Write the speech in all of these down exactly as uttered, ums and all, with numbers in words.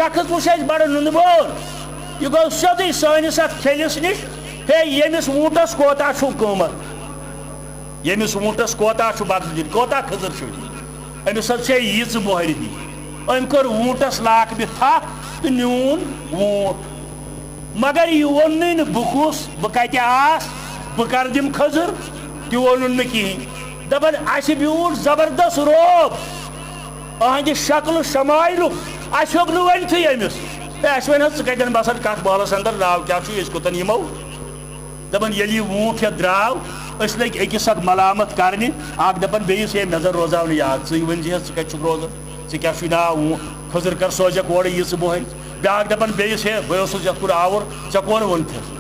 شخص وٕچھ اَسہِ بڑٕ نُنہٕ بور۔ یہِ گوٚو سیوٚدُے سٲنِس اَتھ کھیٚلِس نِش، ہے، ییٚمِس ووٗنٛٹَس کوتاہ چھُو قۭمَتھ؟ ییٚمِس ووٗنٛٹَس کوتاہ چھُ بدلہٕ دیُن، کوتاہ کھٔزٕر چھُو دِنۍ؟ أمِس حظ چھے ییٖژٕ بۄہرِ دِنۍ۔ أمۍ کٔر ووٗنٛٹَس لاکمہِ تھپھ تہٕ نیوٗن ووٗنٛٹ۔ مگر یہِ ووٚننُے نہٕ بہٕ کُس، بہٕ کَتہِ آس، بہٕ کَر دِمہٕ کھٔزٕر، تہِ ووٚنُن نہٕ کِہیٖنۍ۔ دَپان، اَسہِ بیوٗٹھ زبردست رعب۔ أہنٛدِ شکلہٕ شمایلُک اَسہِ ہیوٚک نہٕ ؤنتھٕے أمِس۔ ہے، اَسہِ وَنہِ حظ، ژٕ کَتٮ۪ن بَسان، کَتھ محلَس اندر، ناو کیٛاہ چھُے، أسۍ کوٚتَن یِمو؟ دَپان، ییٚلہِ یہِ ووٗنٛٹ ہٮ۪تھ درٛاو، أسۍ لٔگۍ أکِس اَکھ ملامت کَرنہِ، اَکھ دَپان بیٚیِس، ہے، مےٚ زَن روزاو نہٕ یاد، ژٕے ؤنۍ زِ ہے، ژٕ کَتہِ چھُکھ روزان، ژٕ کیٛاہ چھُے ناو، ووٗنٛٹ کھٔزٕر کَر سوزٮ۪کھ اورٕ ییٖژٕ بۄہرِ۔ بیٛاکھ دَپان بیٚیِس، ہے، بہٕ اوسُس یَتھ کُن آوُر، ژےٚ کون ووٚنتھٕ؟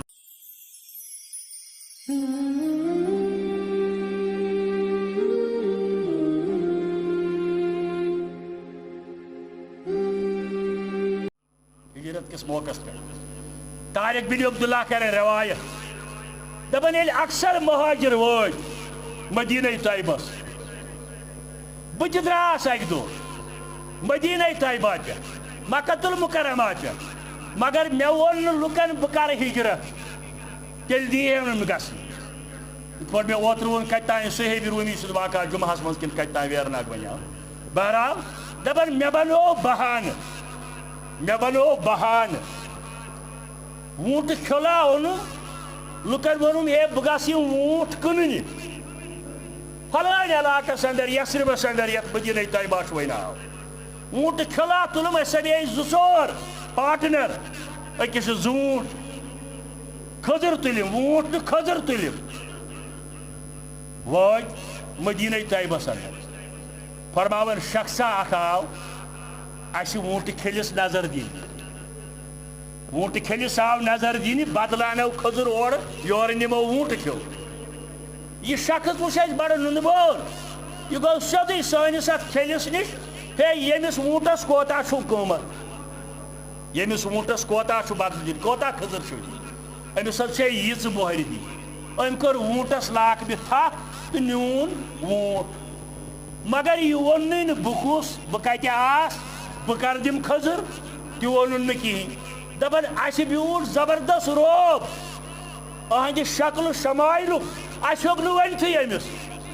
ہجرت کِس موقعس پٮ۪ٹھ طارق بن عبداللہ کرن روایت، دپان، ییٚلہِ اکثر مہاجر وٲتۍ مدینہ طیبس، بہٕ تہِ درٛاس اکہِ دۄہ مدینہ طیبہ پٮ۪ٹھ، مکۃ المکرمہ پٮ۪ٹھ، مگر مےٚ ووٚن نہٕ لُکن بہٕ کرٕ ہجرت، تیٚلہِ دِیہِ ہے نہٕ مےٚ گژھنہٕ۔ یِتھ پٲٹھۍ مےٚ اوترٕ ووٚن، کتہِ تام صحیح روٗمی سُنٛد واقعہ جمعہس منٛز کِنہٕ کتہِ تام ویرناگ بنیٛاو۔ بہرحال، دپان، مےٚ بنوو بہانہٕ، مےٚ بنوو بہانہٕ۔ ووٗنٛٹہٕ کھیوٚلاو نہٕ، لُکن ووٚنُم، ہے، بہٕ گژھٕ یِم ووٗنٛٹھ کٕننہِ۔ فلٲنۍ علاقس اندر، یثربس اندر، یتھ مدینہ طیبہ چھُ وۄنۍ ناو۔ ووٗنٛٹہٕ کھیوٚلاو تُلُم، أسۍ سپدے زٕ ژور پارٹنر، أکِس چھِ زوٗنٛٹھ، کھٔزٕر تُلِم، ووٗنٛٹھ نہٕ، کھٔزٕر تُلِم۔ وٲتۍ مدینہ طیبس اندر۔ فرماوان شخصا اکھ آو اسہِ ووٗنٛٹہٕ کھیٚلِس نظر دِنہِ۔ ووٗنٛٹہٕ کھیٚلِس آو نظر دِنہِ، بدلہٕ انو کھٔزٕر اورٕ، یورٕ نِمو ووٗنٛٹہٕ کھیوٚو۔ یہِ شخص وٕچھ اسہِ بڑٕ نُنہٕ بور۔ یہِ گوٚو سیوٚدُے سٲنِس اتھ کھیٚلِس نِش، ہے، ییٚمِس ووٗنٛٹس کوتاہ چھُو قۭمتھ؟ ییٚمِس ووٗنٛٹس کوتاہ چھُ بدلہٕ دیُن، کوتاہ کھٔزٕر چھُو دِنۍ؟ أمِس حظ چھے ییٖژٕ بۄہرِ دِنۍ۔ أمۍ کٔر ووٗنٛٹس لاکمہِ تھپھ تہٕ نیوٗن ووٗنٛٹ۔ مگر یہِ ووٚننُے نہٕ بہٕ کُس، بہٕ کتہِ آس، بہٕ کر دِمہٕ کھٔزٕر، تہِ ووٚنُن نہٕ کِہیٖنۍ۔ دپان، اسہِ بیوٗٹھ زبردست رعب۔ أہنٛدِ شکلہٕ شمایلُک اَسہِ ہیوٚک نہٕ ؤنتھٕے أمِس۔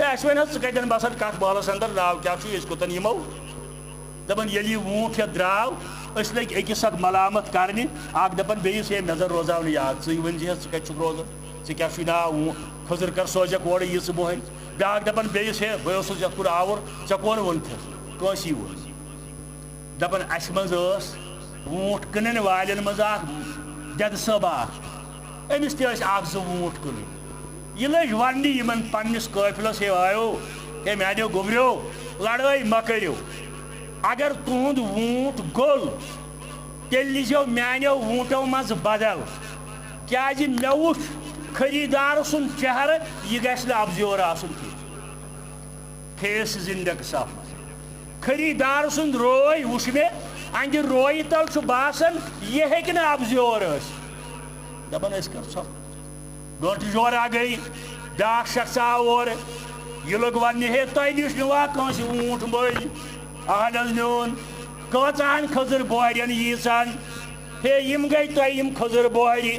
ہے، اَسہِ وَنہِ حظ، ژٕ کَتٮ۪ن بَسان، کَتھ محلَس اَندَر، ناو کیٛاہ چھُے، أسۍ کوٚتَن یِمو؟ دَپان، ییٚلہِ یہِ ووٗنٛٹھ ہٮ۪تھ درٛاو، أسۍ لٔگۍ أکِس اَکھ ملامت کَرنہِ۔ اَکھ دَپان بیٚیِس، ہے، مےٚ زَن روزاو نہٕ یاد، ژٕے ؤنۍ زِ ہے، ژٕ کَتہِ چھُکھ روزان؟ ژےٚ کیٛاہ چھُے ناو؟ ووٗنٛٹھ کھٔزٕر کَر سوزٮ۪کھ اورٕ ییٖژٕ بۄہرِ۔ بیٛاکھ دَپان بیٚیِس، ہے، بہٕ اوسُس یَتھ کُن آوُر، ژےٚ کون ووٚنتھَس؟ کٲنٛسی ووٚن۔ دَپان، اَسہِ منٛز ٲس ووٗنٛٹھ کٕنَن والٮ۪ن منٛز اَکھ دٮ۪دٕ صٲبہ اَکھ۔ أمِس تہِ ٲسۍ اَکھ زٕ ووٗنٛٹھ کٕنٕنۍ۔ یہِ لٔج وَننہِ یِمَن پنٛنِس قٲفلَس، ہے آیو، ہے میٛانیو گوٚبریو، لڑٲے مہ کٔرِو۔ اگر تُہُنٛد ووٗنٛٹھ گوٚل، تیٚلہِ دیٖزیو میٛانیو ووٗنٛٹو منٛز بدل، کیٛازِ مےٚ وُچھ خریٖدار سُنٛد چہرٕ، یہِ گژھِ نہٕ اَپزیور آسُن کینٛہہ۔ Face is index of. خریٖدار سُنٛد روے وُچھ مےٚ، اَہَنٛدِ رویہِ تَل چھُ باسان، یہِ ہیٚکہِ نہٕ اَپزیور ٲسِتھ۔ دَپان، أسۍ کَر ژھۄپہٕ؟ گٲنٛٹہٕ جورا گٔے، بیٛاکھ شخص آو اورٕ۔ یہِ لوٚگ وَننہِ، ہے، تۄہہِ نِش نیوٗوا کٲنٛسہِ ووٗنٛٹھ مٔلۍ؟ اَہَن حظ نیوٗن۔ کۭژاہَن کھٔزٕر بۄہرٮ۪ن ییٖژَن؟ ہے، یِم گٔے تۄہہِ یِم کھٔزٕر بۄہرِ۔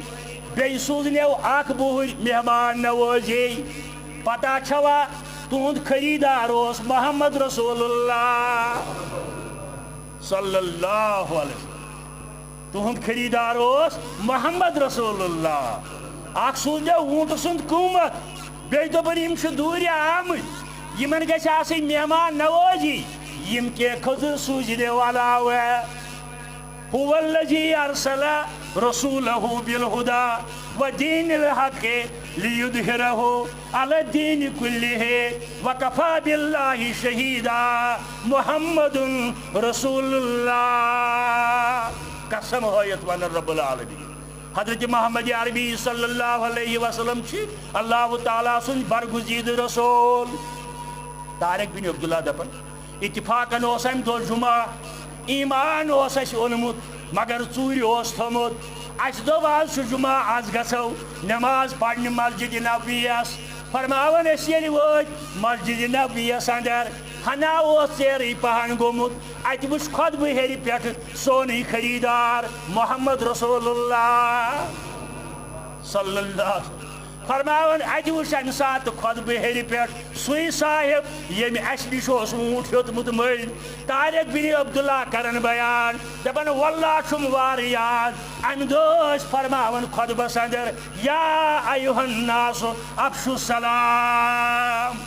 بیٚیہِ سوٗزنیو اَکھ بُہٕرۍ مہمان نوٲزی۔ پتہ چھوا، تُہُنٛد خریٖدار اوس محمد رسول اللہ صلی اللہ علیہ وسلم۔ تُہُنٛد خریٖدار اوس محمد رسول اللہ۔ اَکھ سوٗزنیو ووٗنٛٹہٕ سُنٛد قۭمتھ، بیٚیہِ دوٚپُن، یِم چھِ دوٗرِ آمٕتۍ، یِمن گژھِ آسٕنۍ مہمان نوٲزی، یِم کینٛہہ کھٔزٕر سوٗزنیو علاوٕ۔ هو الذي أرسل رسوله بالهدى ودين الحق ليظهره على الدين كله وكفى بالله شهيدا۔ محمد رسول اللہ۔ قسم ہٲیِتھ ونان رب العالمین۔ حضرت محمد عربی صلی اللہ علیہ وسلم چھِ اللہ تعالیٰ سٕنٛدۍ برگزیدٕ رسول۔ طارق بن عبداللہ دپان، اتفاقن اوس امہِ دۄہ جمعہ، ایمان اوس اسہِ اوٚنمُت، مگر ژوٗرِ اوس تھوٚمُت۔ اسہِ دوٚپ، آز چھُ جمعہ، آز گژھو نماز پرنہِ مسجد نبویس۔ فرماوان أسۍ ییٚلہِ وٲتۍ مسجد نبویس اندر، ہنا اوس ژیرٕے پہن گوٚمُت، اتہِ وٕچھ خۄطبہٕ ہیٚرِ پٮ۪ٹھ سونٕے خریدار محمد رسول اللہ صلی اللہ علیہ وسلم۔ فرماوان، اتہِ وٕچھ امہِ ساتہٕ خۄطبہٕ ہیٚرِ پٮ۪ٹھ سُے صاحب، ییٚمہِ اسہِ نِش اوس اوٗنٹ ہیوٚتمُت مٔلۍ۔ طارق بن عبداللہ کران بیان، دپان، واللہ چھُم وارٕ یاد، امہِ دۄہ ٲسۍ فرماوان خۄطبس اندر، یا ایہا الناس افشوا السلام،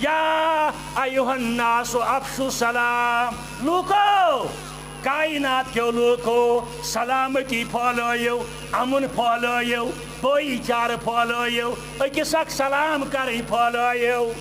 یا ایہا الناس افشوا السلام۔ لوٗکو، کائنات کیو لوٗکو، سلامتی پھٲلٲیِو، امن پھٲلٲیِو، بٲیی چارٕ پھٲلٲیِو، أکِس اکھ سلام کرٕنۍ پھٲلٲیِو۔